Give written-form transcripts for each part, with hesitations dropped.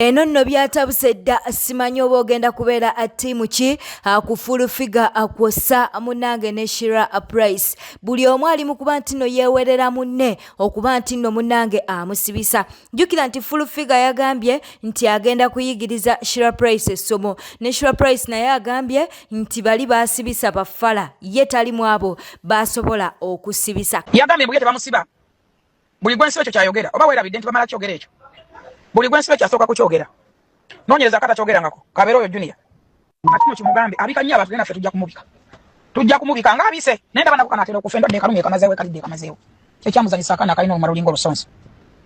Eno nno byatabuse dda, simanyi oba ogenda kubeera ttiimu ki ku Full Figure kwossa munnange ne Shira Price. Buli omu ali mu kuba nti nno yeewerera munne okuba nti nno munnange amusibisa. Jjukira nti Full Figure yagambye nti agenda kuyigiriza Shira Price essomo, ne Shira Price naye agambye nti bali baasibisa bafala, ye tali mu abo baasobola okusibisa. Yagambye mbu ye tebamusiba. Buli gwensiba ekyo kyayogera oba weerabidde nti bamala kyogera ekyo. Buli gwensiba kyasooka kukyogera. Noonyereza akata kyogerangako kabeera oyo Junior. Ate no kimugambe abika nnyo abantu naffe tujja kumubika. Tujja kumubika nga abise naye ndaba nako kanaatera okufa endwadde ekalumye ekamazeewo ekalidde ekamazeewo. Ekyamuzanyisa akaana akalina olumala lulinga olusonso.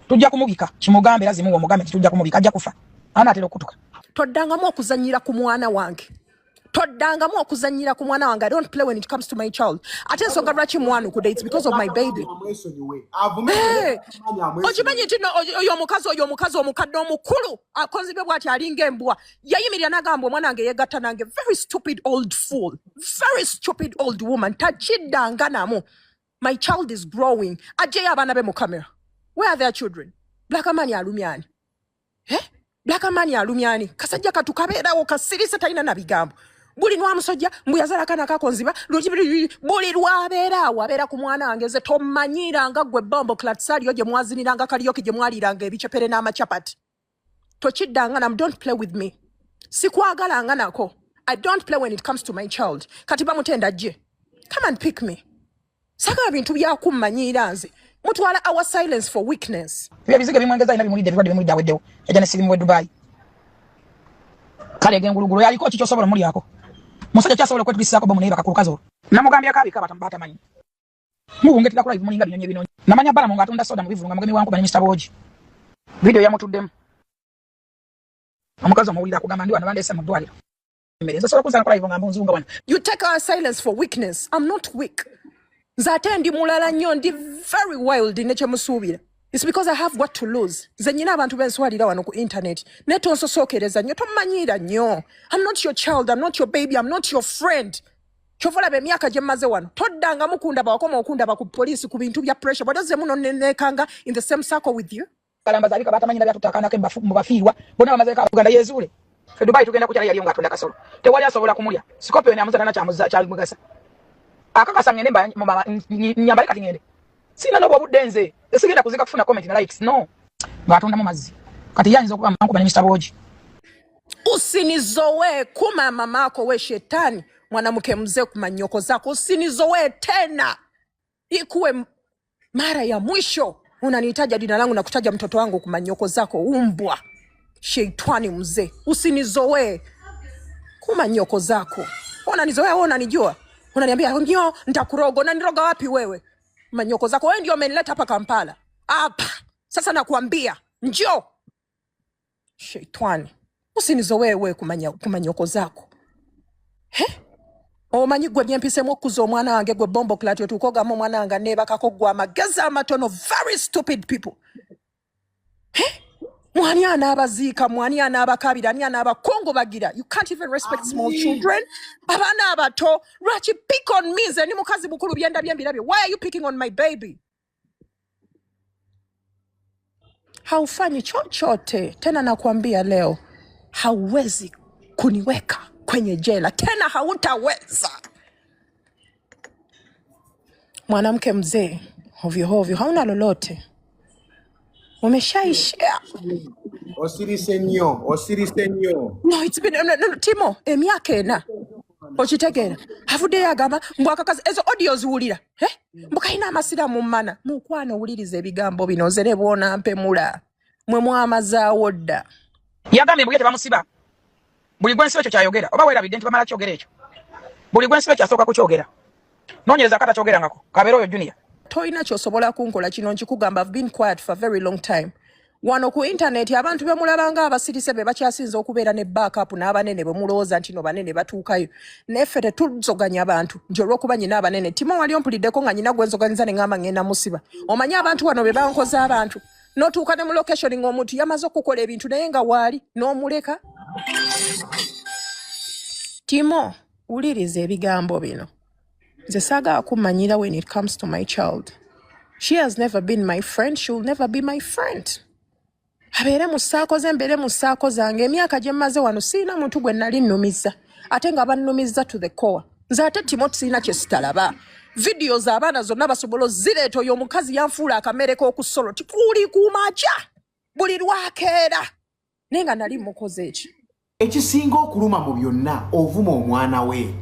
Tujja kumubika kimugambe era zimuwa omugambe nti tujja kumubika ajja kufa. Anaatera okutuka. Toddangamu okuzannyira ku mwana wange. Toddangamu okuzannyira ku mwana wange. I don't play when it comes to my child. Ate ensonga lwaki mwanukudde, it's because of my baby. Hey, okimanyi nti no oyo omukazi, oyo omukazi omukadde omukulu akonzibye bw'ati alinga embwa, yayimirira n'agamba omwana wange yeegatta nange. Very stupid old fool, very stupid old woman. Takiddanga namu. My child is growing. Aggyeyo abaana be mu camera. Where are their children? Black man alumya ani? Eh? Black man alumya ani? Kasajja katu kabeerawo kasirise talina na bigambo. Buli lwamusojja mbu yazala akaana kakonziba, buli lwabeera awo abeera ku mwana wange. Nze tomanyiiranga ggwe bombo klatsaliyo gye mwaziniranga karaoke, gye mwaliiranga ebicepere n'amacapati. Tokiddanga namu. Don't play with me. Sikwagalanga nako. I don't play when it comes to my child. Kati bamutenda gye. Come and pick me. Sagala bintu byakummanyiira nze. Mutwala our silence for weakness. Ebyo ebizigo ebimwengeza alina bimulidde, ebirwadde bimulidde aweddewo. Yajja ne sirimu we Dubai. Kale egengulugulu yaliko ki ky'osobola omulyako? Musajja kyasobola okwetulisizaako bomu naye baka ku lukazi olwo. Namugambyeko abika batamanyi. Muwungetera ku live mulinga binyonyi ebinonyi. Namanya Balamu ng'atunda soda mu bivulu nga mugemi wa nkuba ne Mr. Bwogi. Video yamutuddemu. Omukazi omuwulira akugamba ndi wano bandeese mu ddwaliro. Mmere nze osobola kunzana ku live nga mbunzunga wano. You take our silence for weakness. I'm not weak. Nze ate ndi mulala nnyo, ndi very wild ne kyemusuubira. It's because I have what to lose. Nze nnyina abantu benswalira wano ku internet. Naye tonsosookereza nnyo, tommanyiira nnyo. I'm not your child, I'm not your baby, I'm not your friend. Kyova olaba emyaka gye mmaze wano toddangamu kundaba, wakoma okundaba ku poliisi ku bintu bya pressure. Bw'oli ozzeemu n'onneekanga in the same circle with you. Kalamba zabika batamanyi na byatutta akaana ke mu bafiirwa bonna bamazeeko Uganda yezuule. Ffe Dubai tugenda kukyala yaliyo ng'atunda kasolo. Tewali asobola kumulya. Scorpion amuzana na kyamuza kyamugasa. Akakasa ngende nyambale kati ngende. Sina n'obwo obudde nze. Sigenda kuzika kufuna comment na likes no. Ng'atunda mu mazzi. Kati yayinza okuba nkuba ne Mr. Boji. Usinizoe kuma mamako we shetani mwanamke mzee kumanyoko zako. Usinizoe tena. Ikuwe mara ya mwisho unanitaja jina langu na kutaja mtoto wangu kumanyoko zako, umbwa sheitani mzee. Usinizoe kumanyoko zako. Unanizoea wewe, unanijua, unaniambia nyo nitakuroga. Unaniroga wapi wewe? Manyoko zako wewe ndio umenileta hapa Kampala hapa. Sasa nakuambia njoo sheitani, usinizoe wewe kumanyoko zako. He? Omanyi gwe byempisemu okukuza omwana wange gwe bombo clat otuuka ogamba omwana wange neebakako gwe amagezi amatono. Very stupid people. Mwani anaabaziika, mwani anaabakabira, ani anaabakongobagira? You can't even respect small children, abaana abato. Lwaki pick on me? Nze ndi mukazi mukulu, byendabye mbirabye. Why are you picking on my baby? Haufanyi chochote tena, nakuambia leo hauwezi kuniweka kwenye jela tena, hautaweza. Mwanamke mzee hovyo hovyo, hauna lolote, umeshaishia. Osirise nnyo, osirise nnyo. No, it's been, no, no, Timo, emyaka 4 okitegeera avuddeyo agamba mbu akakazi ezo audio ziwulira, eh? Mbu kalina amasira mu mmana. Mukwano, wuliriza ebigambo bino nze ne bwonampemula mwe mwamazaawo dda. Yagambye mbu ye tebamusiba. Buli gwensiba ekyo kyayogera oba weerabidde nti bamala kyogera ekyo. Buli gwensiba kyasooka kukyogera. Noonyereza akata kyogerangako kabeera oyo Junior. Tolina kyosobola kunkola, kino nkikugamba. I've been quiet for a very long time wano ku internet. Abantu bemulabanga abasirise be bakyasinza okubeera ne backup n'abanene bwe mulowooza nti no banene batuukayo, naye ffe tetuzoganya abantu nti olw'okuba nyina abanene. Timo, wali ompuliddeko nga nyina gwenzoganyiza ne ŋŋamba ŋŋenda musiba? Omanyi abantu wano be bankoze abantu n'otuuka ne mu location ng'omuntu yamaze okukola ebintu naye nga waali n'omuleka. Timo, wuliriza ebigambo bino. Nze saagala kummanyira when it comes to my child. She has never been my friend, she will never be my friend. Abeere mu ssaako ze, mbeere mu ssaako zange. Emyaka gye mmaze wano sirina muntu gwe nali nnumizza, ate nga bannumizza to the core. Nze ate Timoti sirina kye sitalaba. Vidiyo z'abaana zonna basobola ozireeta. Oyo omukazi yanfuula akamere k'okusolo tikuuli kumakya buli lwakeera, naye nga nali mukoze eki. Ekisinga okuluma mu byonna, ovuma omwana we,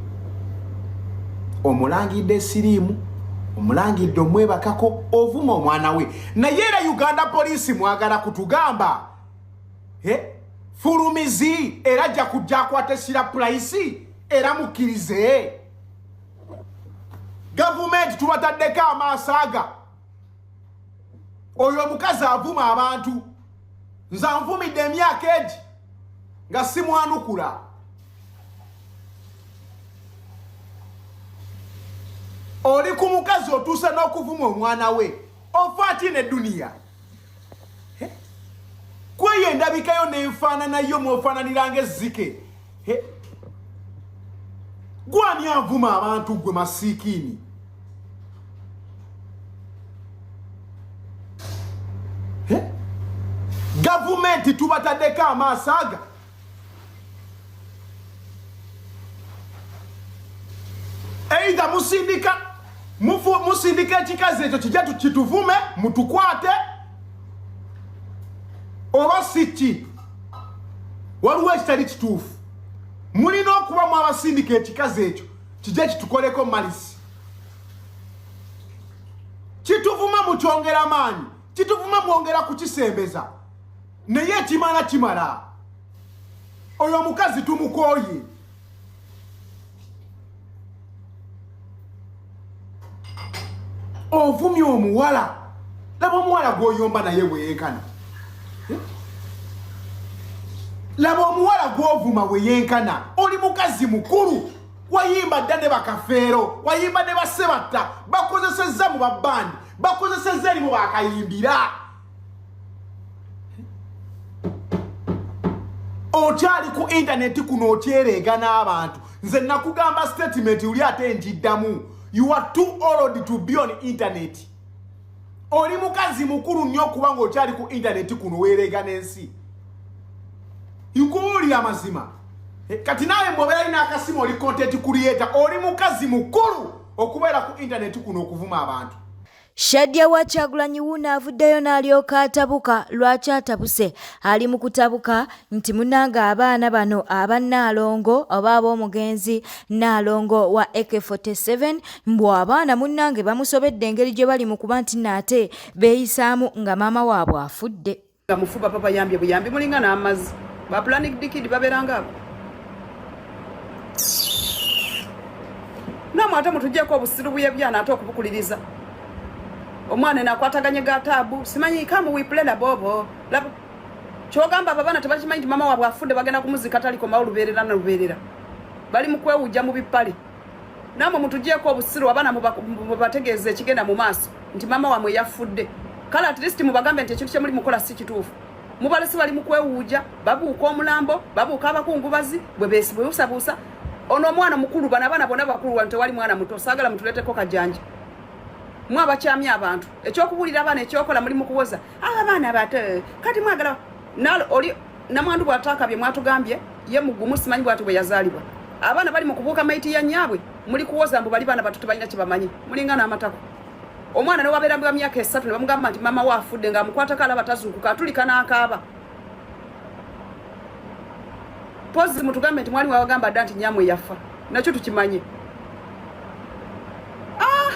omulangidde siriimu, omulangidde omwebakako, ovuma omwana we. Naye era Uganda Poliisi mwagala kutugamba fulumizi era ajja kujja akwate Shira Price, era mukkirize. Gavumenti tubataddeko amaaso aga. Oyo omukazi avuma abantu, nze anvumidde emyaka egi nga simwanukula. Oli ku mukazi otuuse n'okuvuma omwana we, ofa ati ne duniya kweyo endabikayo n'enfaanana yo mwofaananira ng'ezzike. Gwani avuma abantu gwe masiikiini? Gavumenti tubataddeko amaaso aga. Either musindika musindika ekikazi ekyo kijja kituvume mutukwate, oba si ki, waliwo ekitali kituufu. Mulina okuba mu abasindika ekikazi ekyo kijja kitukoleko malisi. Kituvuma mukyongera maanyi, kituvuma mwongera kukisembeza, naye ekimala kimala. Oyo omukazi tumukooye. Ovumye omuwala, laba omuwala gwoyomba naye bweyenkana, laba omuwala gwovuma bweyenkana. Oli mukazi mukulu, wayimba dda ne bakafeero, wayimba ne basebatta, bakozesezza mu babandi, bakozesezza eri mu bakayimbira. Okyali ku intaneti kuno okyereega n'abantu. Nze nakugamba statement uli ate njiddamu, you are too old to be on internet. Oli mukazi mukulu nnyo okuba ng'okyali ku intaneti kuno weereega n'ensi. Nkubuulira amazima. Kati naawe mbw'obeera alina akasimu, oli content creator, oli mukazi mukulu okubeera ku intaneti kuno okuvuma abantu. Shadia wa Kyagulanyi wuuno avuddeyo n'alyoka atabuka. Lwaki atabuse? Ali mu kutabuka nti munange abaana bano aba Nnaalongo oba ab'omugenzi Nnaalongo wa AK47, mbu abaana munnange bamusobedde engeri gye bali mu kuba nti naate beeyisaamu nga maama waabwe afudde. Nga mufu baba bayambye buyambi, mulinga n'amazzi. Ba planning dikid babeera ngaabo. Namwe ate mutugyeko obusiru bw'ebyana, ate okubukuliriza omwana eno akwataganye ga taabu, simanyi kamu wipule labobo labo. Kyogamba abo abaana tebakimanyi nti mama waabwe afudde, bagenda kumuzika, talikomawo lubeerera na lubeerera. Bali mu kwewujja mu bipale. Namwe mutugyeko obusiru, abaana mubategeeza ekigenda mu maaso nti mama wamwe yafudde. Kale at least mubagambe nti ekintu kyemuli mukola si kituufu. Mubalese bali mu kwewuuja, babuuka omulambo, babuuka abakungubazi bwe bebuusabuusa. Ono omwana mukulu, bano abaana bonna bakulu, wano tewali mwana muto. Saagala mutuleeteko kajanja mwe abakyamya abantu. Ekyokubuulira abaana ekyokola muli mu kuwoza abaana bato. Kati mwagala nalo oli namwandu bw'ataakabye, mwatugambye ye mugumu, simanyi bwati bwe yazaalibwa. Abaana bali mu kubuuka maiti ya nnyaabwe, muli kuwoza mbu bali baana bato tebalina kye bamanyi. Mulinga n'amatako. Omwana ne wabeera bwa myaka 3 ne bamugamba nti maama we afudde, ng'amukwatako alaba tazuukuka, atulika n'akaaba. Pozi mutugambe nti mwali mwabagamba dda nti nyaamwe yafa, nakyo tukimanye. Ah!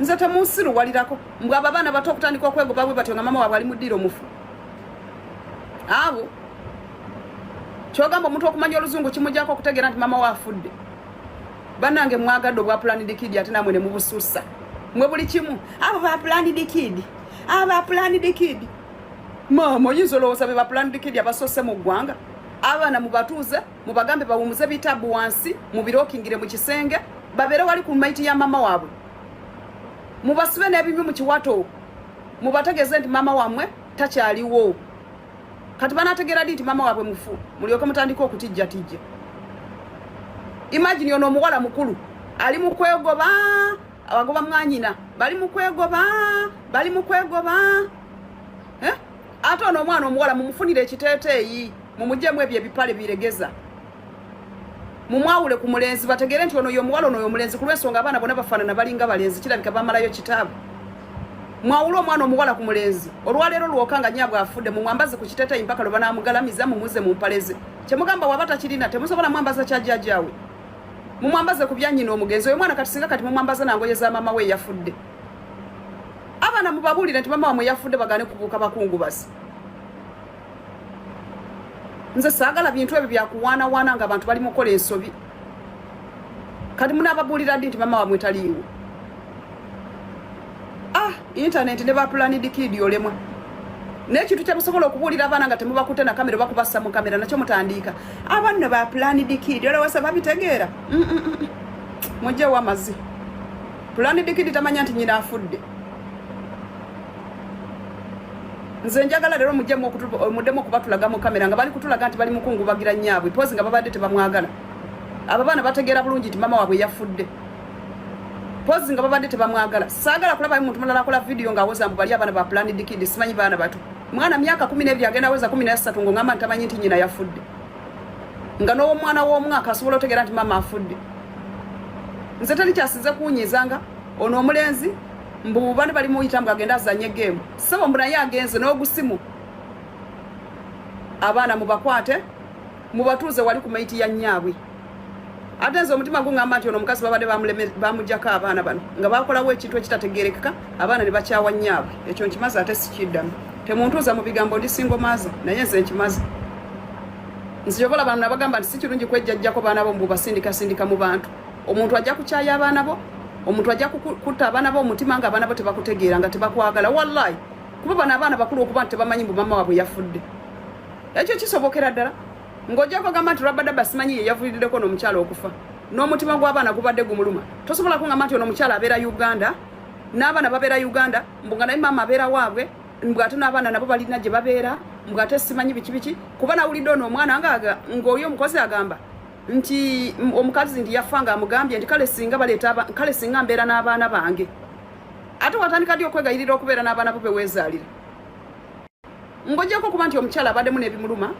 Nze temunsiruwalirako mbw abo abaana bato okutandika okwegoba bwe batyo nga maama waabwe ali mu ddiiro mufu. Abo kyogamba omuntu okumanya oluzungu kimujjako okutegeera nti maama we afudde. Bannange mwagadde obwa planned kid, ate namwe ne mubusussa mwe buli kimu. Abo ba planned kid, abo ba planned kid, maama oyinza olowooza be ba planned kid abasoose mu ggwanga. Abaana mubatuuze, mubagambe bawumuze bitabu wansi, mubirokingire mu kisenge, babeere wali ku maiti ya maama waabwe, mubasibe n'ebimyu mu kiwato, mubategeeze nti maama wammwe takyaliwo. Kati banategeera ddi nti maama waabwe mufu? Mulyoke mutandike okutijjatijja. Imagine ono omuwala mukulu ali mu kwegoba, abagoba mwanyina bali mu kwegoba, bali mu kwegoba, eh? Ate ono omwana omuwala mumufunire ekiteeteeyi, mumugyemu ebyo ebipale biregeza, mumwawule ku mulenzi, bategeere nti ono y'omuwala, ono y'omulenzi, ku lw'ensonga abaana bonna bafaanana, balinga balenzi, kirabika bamalayo kitaabwe. Mwawule omwana omuwala ku mulenzi. Olwaleero lwoka nga nyaabwe afudde, mumwambaze ku kiteeteeyi mpaka lwe banaamugalamiza, mumuze mu mpale ze. Kyemugamba waba takirina, temusobola mwambaza kya jjajjaawe, mumwambaze ku byannyina omugenzi. Oyo mwana kati singa kati mumwambaza na ngoye za maama we eyafudde. Abaana mubabuulire nti mama wamwe yafudde, bagaane kubuuka bakungubazi. Nze saagala bintu ebyo byakuwaanawaana nga abantu bali mukola ensobi. Kati munaababuulira ddi nti mama wamwe taliiwo? Ah, internet ne ba planned kid olemwa. N'ekintu kyemusobola okubuulira abaana nga temubakutte na kamera oba kubassa mu kamera, nakyo mutandiika abanno ba planned kid, olowooza babitegeera? Mugyewo amazzi. Planned kid tamanya nti nyina afudde. Nze njagala leero muddemu okubatulaga mu kamera nga bali kutulaga nti bali mukungubagira nnyaabwe, pozi nga babadde tebamwagala. Abo baana bategeera bulungi nti mama waabwe yafudde, pozi nga babadde tebamwagala. Saagala kulabayo muntu mulala akola vidiyo ng'awoza mbu bali abaana ba planned kid, simanyi baana bato. Mwana myaka 12 agenda aweza 13 ng'ongamba nti tamanyi nti nyina yafudde, nga n'owomwana w'omwaka asobola otegeera nti maama afudde. Nze teri kyasinze kunyiiza nga ono omulenzi mbu bane bali muyita mbu agende azanye game. Sebo, mbu naye agenze n'ogusimu. Abaana mubakwate, mubatuuze wali ku maiti ya nnyaabwe. Ate nze omutima guŋŋamba nti ono omukazi babadde bamugyako abaana bano nga bakolawo ekintu ekitategerekeka, abaana ne bakyawa nnyaabwe. Ekyo nkimaze ate sikiddamu. Temuntuuza mu bigambo, ndi single mother, naye nze nkimaze. Nze bano nabagamba nti si kirungi kwejjajjako baana bo mbu basindikasindika mu bantu. Omuntu ajja kukyaya abaana bo, omuntu ajja kutta abaana bo omutima nga abaana bo tebakutegeera, nga tebakwagala. Wallahi, kuba bano abaana bakulu okuba nti tebamanyi mbu mama waabwe yafudde, ekyo kisobokera ddala. Ng'ojjako ogamba nti Rabadaba simanyi ye yavuliddeko n'omukyala okufa, n'omutima gw'abaana gubadde gumuluma. Tosobola kuŋŋamba nti ono omukyala abeera Uganda n'abaana babeera Uganda, mbu nga naye maama abeera waabwe, mbu ate n'abaana nabo balina gye babeera, mbu ate simanyi biki biki. Kuba nawulidde ono omwana ng'oli omukozi agamba nti omukazi nti yafa ng'amugambye nti kale singa baleeta, kale singa mbeera n'abaana bange. Ate watandika ddi okwegayirira okubeera n'abaana bo beweezaalira? Ng'ogyeko okuba nti omukyala abaddemu n'ebimuluma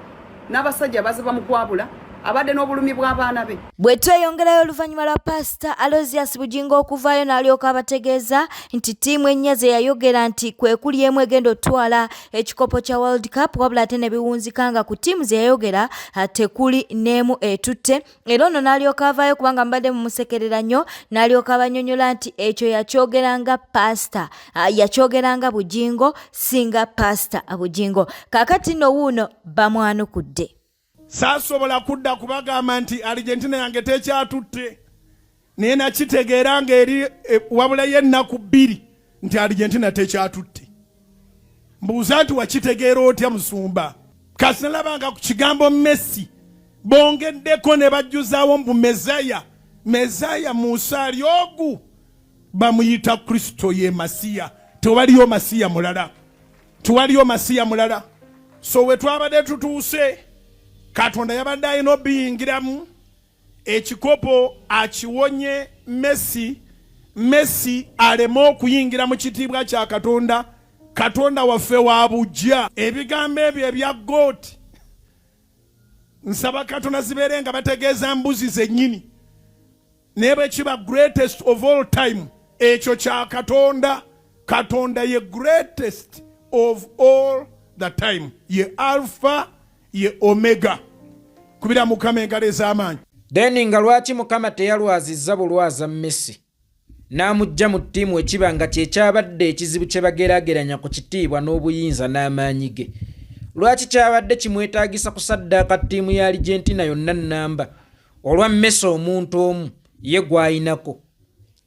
n'abasajja baze bamukwabula, abadde n'obulumi bw'abaana be. Bwe tweyongerayo, oluvannyuma lwa Pasita Aloysius Bugingo okuvaayo n'alyoka abategeeza nti ttiimu ennya ze yayogera nti kwe kuli emu egenda otwala ekikopo kya World Cup, wabula ate ne biwunzika nga ku ttiimu ze yayogera tekuli n'emu etutte. Era ono n'alyoka avaayo, kubanga mubadde mumusekerera nnyo, n'alyoka abanyonyola nti ekyo yakyogera nga pasita, yakyogera nga Bugingo, singa Pasita Bugingo. Kaakati nno wuuno bamwanukudde. Saasobola kudda kubagamba nti Argentina yange tekyatutte, naye nakitegeera ng'eri wabulayo ennaku 2 nti Argentina tekyatutte. Mbuuza nti wakitegeera otya, musumba? Kasi nalabanga ku kigambo Messi bongeddeko ne bajjuzaawo mbu Mezaya. Mezaya Musa ali ogu bamuyita Kristo, ye Masiya. Tewaliyo Masiya mulala, tewaliyo Masiya mulala. So we twabadde tutuuse, Katonda yabadde alina obiyingiramu ekikopo akiwonye Messi, Messi aleme okuyingira mu kitiibwa kya Katonda. Katonda waffe wa bujja. Ebigambo ebyo ebya GOAT, nsaba Katonda zibeere nga bategeeza mbuzi zennyini, naye bwe kiba greatest of all time, ekyo kya Katonda. Katonda ye greatest of all the time, ye Alpha, ye Omega. Kubira Mukama engalo ez'amaanyi. Then nga lwaki Mukama teyalwazizza bulwaza Messi n'amuggya mu ttiimu, ekiba nga kyekyabadde ekizibu kye bageraageranya ku kitiibwa n'obuyinza n'amaanyi ge? Lwaki kyabadde kimwetaagisa kusaddaaka ttiimu ya Argentina yonna nnamba olwa Messi omuntu omu ye gw'ayinako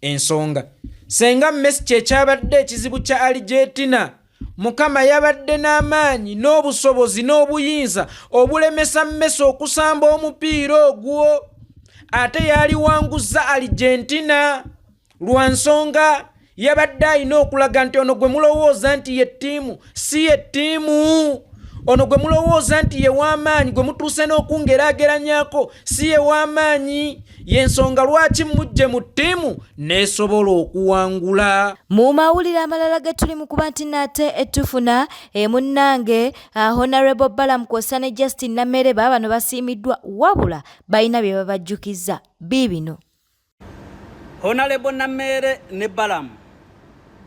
ensonga? Senga Messi kyekyabadde ekizibu kya Argentina, Mukama yabadde n'amaanyi n'obusobozi n'obuyinza obulemesa Messi okusamba omupiira ogwo, ate yaliwanguzza Argentina, lwa nsonga yabadde alina okulaga nti ono gwe mulowooza nti ye ttiimu si ye ttiimu, ono gwe mulowooza nti ye w'amaanyi gwe mutuuse n'okungeraageranyako si ye w'amaanyi. Y'ensonga lwaki mmuggye mu ttiimu n'esobola okuwangula. Mu mawulire amalala ge tuli mu kuba nti nate tufuna e munnange Honorable Balaam kwossa ne Justin Nammere baabano basiimiddwa wabula balina bye babajjukizza. Biibino. Honalebo Nameere ne Balamu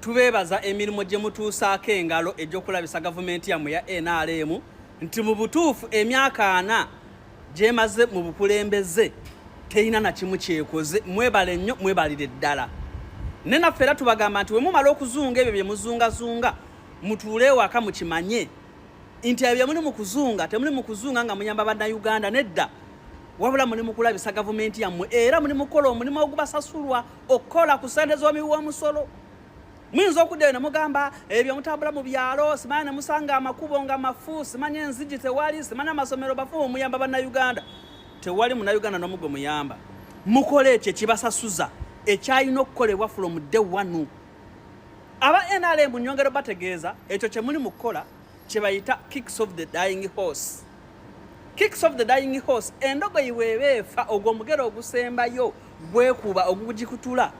tubeebaza emirimu gye mutuusaako engalo egy'okulabisa gavumenti yammwe ya NRM nti mu butuufu emyaka ana gy'emaze mu bukulembeze terina na kimu kyekoze. Mwebale nnyo, mwebalire ddala. Ne naffe era tubagamba nti bwe mumala okuzunga ebyo bye muzungazunga mutuule ewaka mukimanye nti ebyo muli mu kuzunga temuli mu kuzunga nga muyamba Bannayuganda, nedda, wabula muli mu kulabisa gavumenti yammwe era muli mu kukola omulimu ogubasasulwa okukola ku ssente z'omuwi w'omusolo. Muyinza okuddayo ne mugamba ebyo mutambula mu byalo, simanya ne musanga amakubo nga mafu, simanya enzigi tewali, simanya amasomero bafu, muyamba Bannayuganda. Tewali Munnayuganda n'omu gwe muyamba. Mukola ekyo ekibasasuza ekyalina okukolebwa from day one. Aba NRM nyongera bategeeza ekyo kye muli mu kukola kye bayita kicks of the dying horse. Kicks of the dying horse, endogoyi bw'eba efa ogwo omugere ogusembayo gwekuba ogugikutula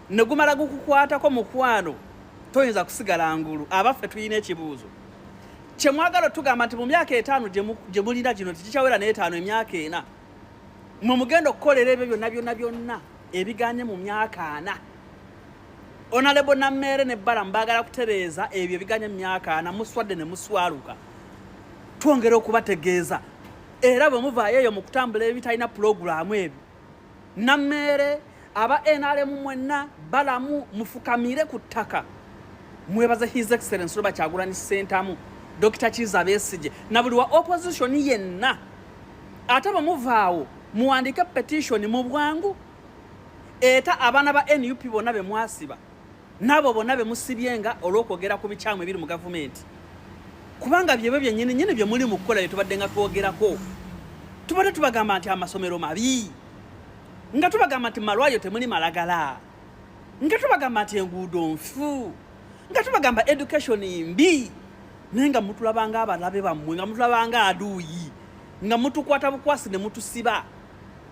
ne gumala gukukwatako mukwano, toyinza kusigala ngulu. Abaffe tulina ekibuuzo kye mwagala otugamba nti mu myaka etaano gye mulina gino tekikyawera n'etaano, emyaka ena mwe mugenda okukolera ebyo byonna byonna byonna ebiganye mu myaka ana. Honorable Nameere ne Balaam baagala kutereeza ebyo ebiganye mu myaka ana, muswadde ne muswaluka. Twongera okubategeeza era bwe muvaayo eyo mu kutambula ebitalina pulogulaamu ebyo, Nameere, aba NRM mwenna, Balamu, mufukamire ku ttaka mwebaze His Excellency Robert Kyagulanyi Ssentamu, Dokita Kiiza Besigye na buli wa opposition yenna. Ate bwe muvaawo muwandiike petition mu bwangu eta abaana ba NUP bonna be mwasiba n'abo bonna be musibye nga olw'okwogera ku bikyamu ebiri mu gavumenti, kubanga byebyo byennyini nnyini bye muli mu kukola bye tubadde nga twogerako. Tubadde tubagamba nti amasomero mabi, nga tubagamba nti malwaliro temuli malagala, nga tubagamba nti enguudo nfu, nga tubagamba education mbi, naye nga mutulaba nga abalabe bammwe, nga mutulaba nga aduuyi, nga mutukwata bukwasi ne mutusiba.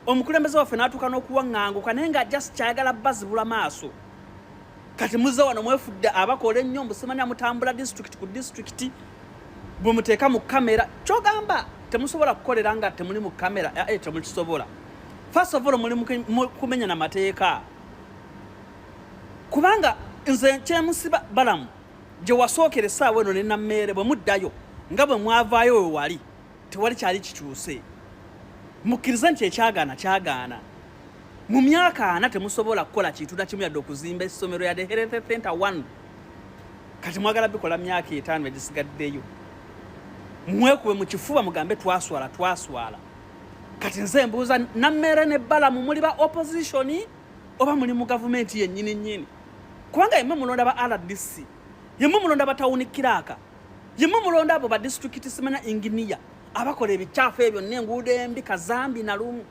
Omukulembeze waffe n'atuuka n'okuwaŋŋanguka naye nga just kyayagala bazibula maaso. Kati muzze wano mwefudde abakola ennyo, mbu simanya mutambula disitulikiti ku disitulikiti bwe muteeka mu kamera. Kyogamba temusobola kukolera nga temuli mu kamera? Temukisobola. First of all muli kumenya na mateeka, kubanga nze kyemusiba Balamu gye wasookera essaawa eno ne Nammeere bwe muddayo nga bwe mwavaayo we wali tewali kyali kikyuse. Mukkirize nti ekyagaana kyagaana. Mu myaka ana temusobola kukola kintu na kimu yadde okuzimba essomero yadde health center 1. Kati mwagala bikola myaka etaano egisigaddeyo. Mwekube mu kifuba mugambe twaswala, twaswala. Kati nze mbuuza Nammeere ne Balamu, muli ba opposition oba muli mu gavumenti yennyini nnyini? Kubanga yemmwe mulonda ba RDC, yemmwe mulonda ba tawuni kiraaka, yemmwe mulonda abo ba disitulikiti simanya inginiya abakola ebikyafu ebyo n'enguudo embi kazambi na lumu.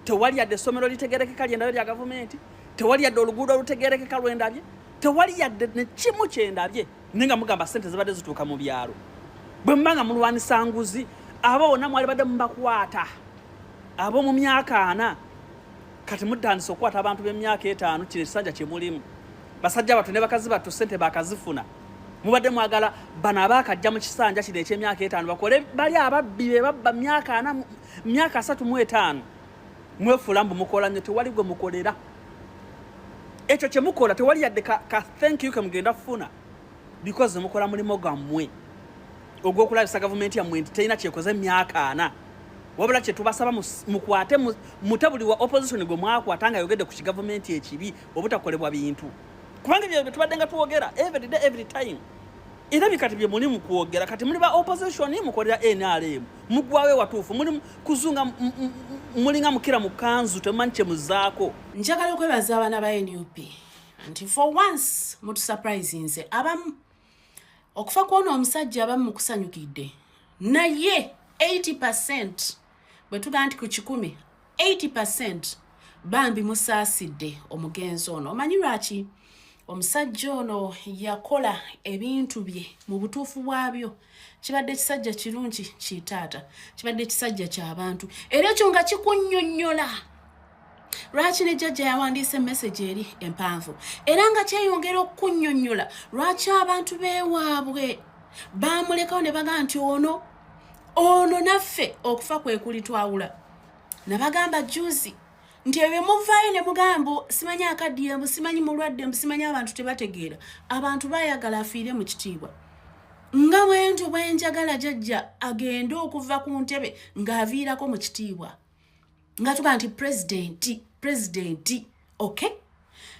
Tewali yadde essomero litegerekeka lyendabye lya gavumenti, tewali yadde oluguudo olutegerekeka lwendabye, tewali yadde ne kimu kyendabye, naye nga mugamba ssente zibadde zituuka mu byalo. Bwe muba nga mulwanisa nguzi, abo bonna mwali badde mubakwata abo mu myaka ana. Kati mutandise okukwata abantu b'emyaka etaano. Kino ekisanja kye mulimu, basajja battu ne bakazi battu, ssente baakazifuna. Mubadde mwagala bano abaakajja mu kisanja kino eky'emyaka etaano bakole bali ababbi be babba myaka ana, myaka 35. Mwefuula mbu mukola nnyo, tewali gwe mukolera. Ekyo kye mukola tewali yadde ka thank you ke mugenda kufuna, because mukola mulimu gwammwe ogw'okulabisa gavumenti yammwe nti terina kyekoze emyaka ana. Wabula kye tubasaba mukwate mute buli wa opposition gwe mwakwata nga ayogedde ku kigavumenti ekibi obutakolebwa bintu, kubanga ebyo bye tubadde nga twogera every day every time, era bikati bye muli mu kwogera. Kati muli ba opposition mukolera NRM, mugwawo ewatuufu, muli kuzunga, mulinga mukira mu kanzu, temumanyi kye muzaako. Njagala okwebaza abaana ba NUP nti for once mutusurprisinze abamu. Okufa kw'ono omusajja abamu mukusanyukidde, naye 80%, bwe tugamba nti ku 100, 80% bambi musaasidde omugenzi ono. Omanyi lwaki? Omusajja ono yakola ebintu bye mu butuufu bwabyo. Kibadde kisajja kirungi kitaata, kibadde kisajja ky'abantu, era ekyo nga kikunnyonnyola. Lwaki ne jjajja yawandiise message eri empanvu, era nga kyeyongera okukunnyonnyola lwaki abantu beewaabwe baamulekawo ne bagamba nti ono ono naffe okufa kwe kulitwawula. Nabagamba juzi nti ebyo muvaayo ne mugamba simanyi akaddiye, mbu simanyi mulwadde, mbu simanyi abantu tebategeera. Abantu baayagala afiire mu kitiibwa, nga bwentyo bwenjagala jajja agende okuva ku ntebe ng'aviirako mu kitiibwa, nga tugaa nti pulezidenti, pulezidenti. Okay,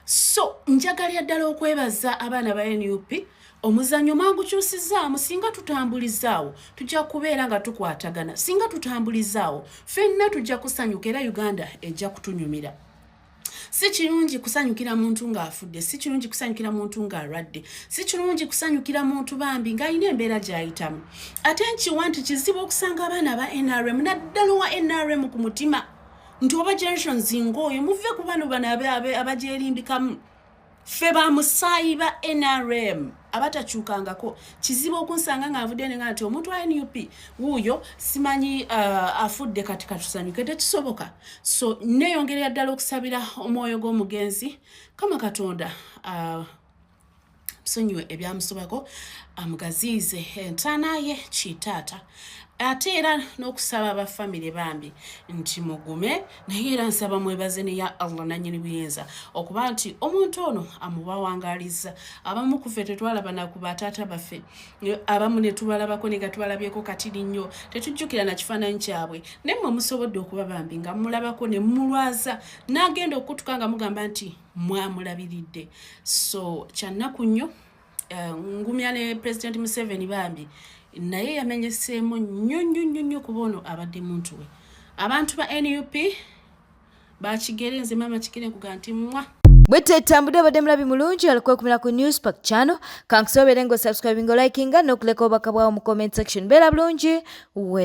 so njagalira ddala okwebaza abaana ba NUP. Omuzannyo mwagukyusizaamu. Singa tutambulizaawo, tujja kubeera nga tukwatagana. Singa tutambulizaawo ffenna, tujja kusanyuka era Uganda ejja kutunyumira. Si kirungi kusanyukira muntu ng'afudde, si kirungi kusanyukira muntu ng'alwadde, si kirungi kusanyukira muntu bambi ng'alina embeera gy'ayitamu. Ate nkiwa nti kizibu okusanga abaana ba NRM, naddala owa NRM ku mutima, nti oba generations ng'oyo muve ku bano bano abagyerimbikamu. Ffe bamusaayi ba NRM abatakyukangako, kizibu okunsanga nga nvudde nenga nti omuntu wa NUP wuuyo simanyi afudde, kati katusanyuke. Tekisoboka. So neeyongerera ddala okusabira omwoyo gw'omugenzi, kama Katonda musonyiwe ebyamusobako, amugaziize entaana ye kitaata. Ate era n'okusaba abafamire bambi nti mugume, naye era nsaba mwebaze ne ya Allah nanyini buyinza okuba nti omuntu ono amubawangaliza. Abamu kufe tetwalaba naku bataata baffe, abamu ne tubalabako ne gatubalabyeko katiri nnyo, tetujjukira na kifaananyi kyabwe, naye mmwe musobodde okuba bambi nga mulabako ne mulwaza n'agenda okukutuka nga mugamba nti mwamulabiridde. So kyannaku nnyo. Ngumya ne President Museveni bambi, naye yamenyeseemu nnyo nnyo nnyo nnyo kuba ono abadde muntu we. Abantu ba NUP bakigere, nze maama Kigere nkuga nti mwa Bwe tetambudde. Obadde mulabi mulungi alikwekumira ku Newspark Channel. Kankusobeere nga osubscribinga, olikinga n'okuleka obubaka bwawo mu comment section. Beera bulungi we.